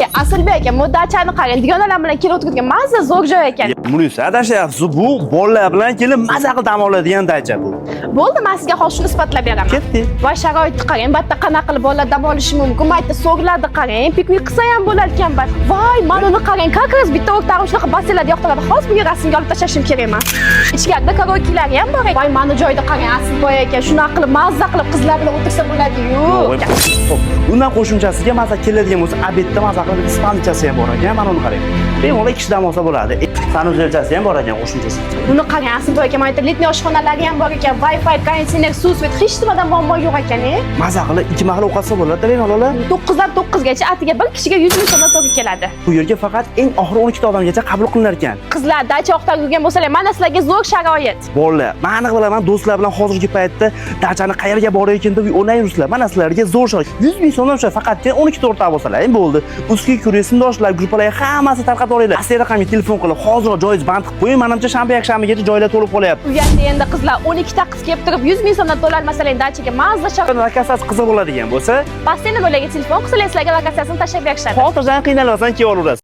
Asilbek aka, bu dachani qarang, dugonalar bilan kelib o'tiradigan mazza zo'r joy ekan. Munisa, adashyapsiz, bu bolalar bilan kelib maza qilib dam oladigan dacha bu. Bo'ldi, men sizga hozir shuni isbotlab beraman. Ketdik. Voy, sharoitni qarang, bu yerda qanaqa qilib bolalar dam olishi mumkin. Bu yerda so'rlarni qarang, piknik qilsa ham bo'lar ekan bu. Voy, mana uni qarang, как раз bitta o'rtog'im shunaqa basseynlarda yoqtiradi. Hozir bunga rasmga olib tashlashim kerak emas. Ichkarida karaokelar ham bor. Voy, mana joyda qarang, Asilboy aka, shunaqa qilib mazza qilib qizlar bilan o'tirsa bo'ladi-yu. Xo'p, undan qo'shimchasiga maza keladigan bo'lsa, обед da maza qilib ispanichasi ham bor ekan, mana uni qarang. Bemalol 2 kishi dam olsa bo'ladi. Санузел chasi ham bor ekan qo'shimchasi. Buni qarang, Asilboy aka, mana yerda летний oshxonalari ham bor ekan, Wi-Fi, konditsioner, suv, свет, hech nimadan muammo yo'q ekan, e. Maza qilib ikki mahal ovqat qilsa bo'ladi bemalol. 9 dan 9 gacha atiga bir kishiga 100 ming so'mdan to'g'ri keladi. Bu yerga faqat eng oxiri 12 ta odamgacha qabul qilinar ekan. Qizlar dacha oqtarib yurgan bo'lsalar, mana sizlarga zo'r sharoit. Bolalar, man aniq bilaman, do'stlar bilan hozirgi paytda dachani qayerga borar ekan deb o'ylayverasizlar. Mana sizlarga zo'r sharoit. 100 ming so'mdan tushadi, faqatgina 12 ta o'rtoq bo'lsalar, endi bo'ldi. Узкий круг, sinfdoshlar, gruppalarga hammasi tarqatib olinglar. Asliy raqamga telefon qilib, hozir joyingiz band qilib qo'ying. Manimcha shanba, yakshanbagacha joylar to'lib qolyapti. Uyatda endi qizlar 12 ta qiz kelib turib 100 ming so'mdan to'lolmasalar dachaga mazza sharoit. Lokatsiyasi qiziq bo'ladigan bo'lsa, Pastda nomerlarga telefon qilsalar, sizlarga lokatsiyasini tashlab berishadi. Xotirjam qiynalmasdan kelib olaverasiz.